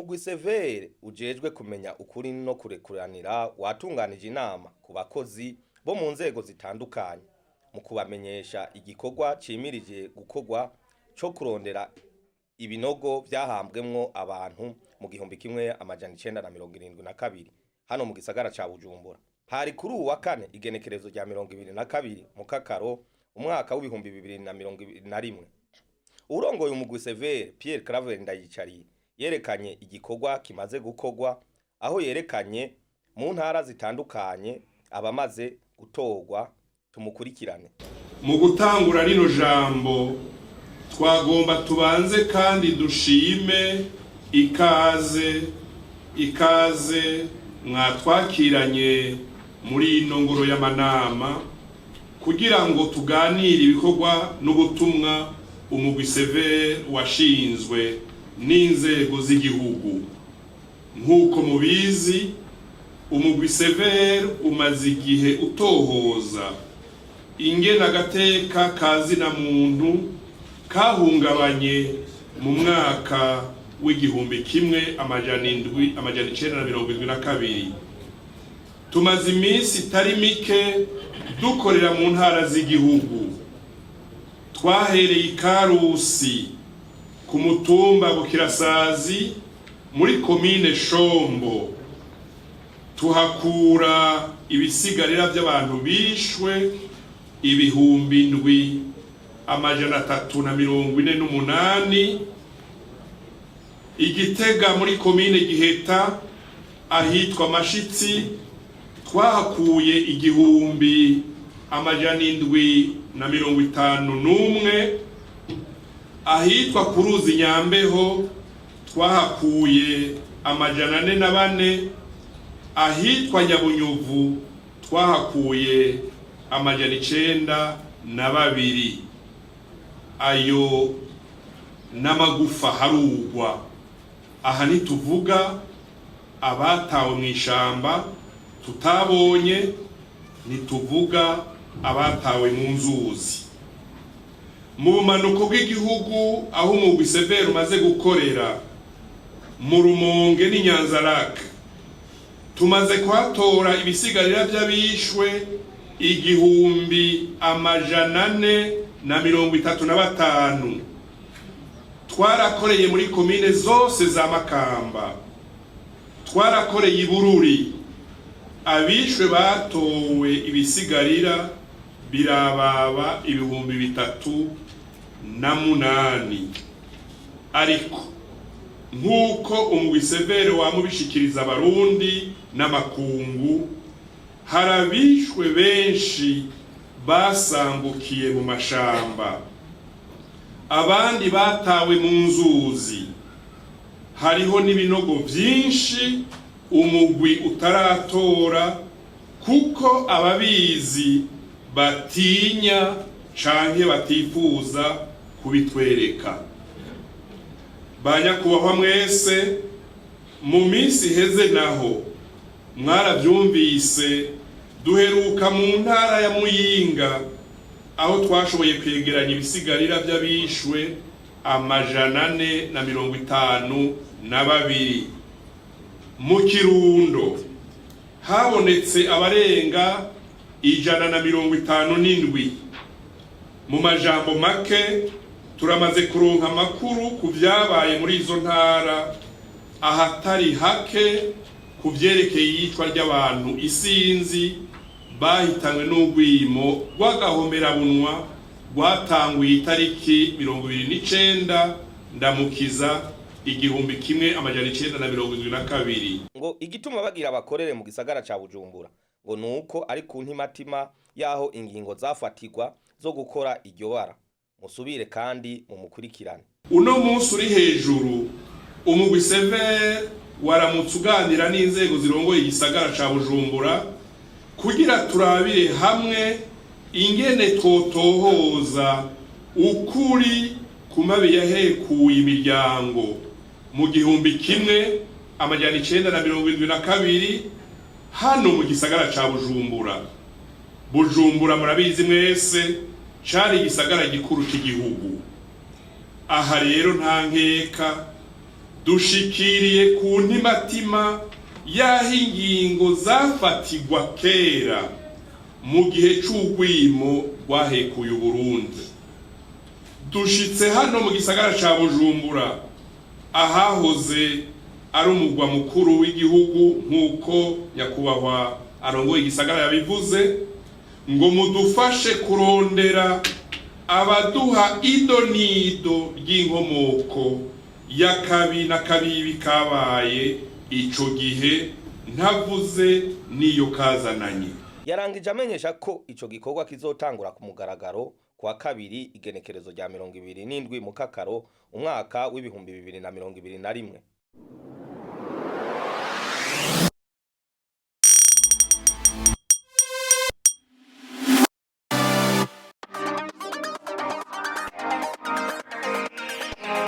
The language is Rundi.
Umugwi Severe ujejwe kumenya ukuri no kurekuranira watunganije inama ku bakozi bo mu nzego zitandukanye mu kubamenyesha igikorwa cimirije gukorwa co kurondera ibinogo vyahambwemwo abantu mu 1972 hano mu gisagara ca Bujumbura. Hari kuri uwu wa kane, igenekerezo rya 22 Mukakaro, umwaka w'2021. Uwurongoye umugwi Severe, Pierre Claver Ndayicariye, yerekanye igikorwa kimaze gukorwa, aho yerekanye mu ntara zitandukanye abamaze gutorwa. Tumukurikirane. Mu gutangura rino jambo, twagomba tubanze kandi dushime ikaze, ikaze mwatwakiranye muri ino ngoro y'amanama kugira ngo tuganire ibikorwa n'ubutumwa umugwi Severe washinzwe n'inzego z'igihugu. Nk'uko mubizi, umugwi Severe umaze igihe utohoza ingene agateka ka zina muntu kahungabanye mu mwaka w'1972. Tumaze iminsi itari mike dukorera mu ntara z'igihugu. Twahereye i Karusi ku mutumba Bukirasazi muri komine Shombo, tuhakura ibisigarira by'abantu bishwe 7348. I Gitega muri komine Giheta, ahitwa Mashitsi, twahakuye 1751. Ahitwa ku ruzi Nyambeho twahakuye 404. Ahitwa Nyabunyuvu twahakuye 902. Ayo n'amagufa harugwa. Aha ntituvuga abatawe mu ishamba tutabonye, ntituvuga abatawe mu nzuzi. Mu bumanuko bw'igihugu, aho umugwi Severe umaze gukorera mu Rumonge n'Inyanzarake, tumaze kuhatora ibisigarira by'abishwe 1435. Twarakoreye muri komine zose za Makamba, twarakoreye i Bururi. Abishwe batowe ibisigarira birababa 3008. Ariko nk'uko umugwi Severe wamubishikiriza Abarundi n'amakungu, hari abishwe benshi basambukiye mu mashamba, abandi batawe mu nzuzi. Hariho n'ibinogo byinshi umugwi utaratora kuko ababizi batinya canke batifuza kubitwereka. Ba nyakubahwa mwese, mu minsi iheze naho mwaravyumvise, duheruka mu ntara ya Muyinga, aho twashoboye kwegeranya ibisigarira by'abishwe 452. Mu Kirundo habonetse abarenga 157. Mu majambo make, turamaze kuronka amakuru ku vyabaye muri izo ntara ahatari hake ku vyerekeye iyicwa ry'abantu isinzi bahitanywe n'urwimo rw'agahomerabunwa rwatanguye itariki 29 Ndamukiza 1972. Ngo igituma bagira bakorere mu gisagara ca Bujumbura ngo nuko ari ku ntimatima y'aho ingingo zafatirwa zo gukora iryo bara. Musubire kandi mumukurikirane. Uno munsi uri hejuru, umugwi Severe waramutse uganira n'inzego zirongoye igisagara ca Bujumbura kugira turabire hamwe ingene twotohoza ukuri ku mabi yahekuye imiryango mu 1972 hano mu gisagara ca Bujumbura. Bujumbura, murabizi mwese, cari igisagara gikuru c'igihugu. Aha rero nta nkeka. Dushikiriye ku ntimatima y'aho ingingo zafatigwa kera mu gihe c'urwimo rwahekuye Uburundi. Dushitse hano mu gisagara ca Bujumbura, ahahoze ari umugwa mukuru w'igihugu, nk'uko nyakubahwa arongoye igisagara yabivuze, ngo mudufashe kurondera abaduha ido n'ido ry'inkomoko y'akabi n'akabibi kabaye ico gihe, ntavuze n'iyo kazananye. Yarangije amenyesha ko ico gikorwa kizotangura ku mugaragaro kuwa kabiri, igenekerezo rya 27 Mukakaro, umwaka w'2021.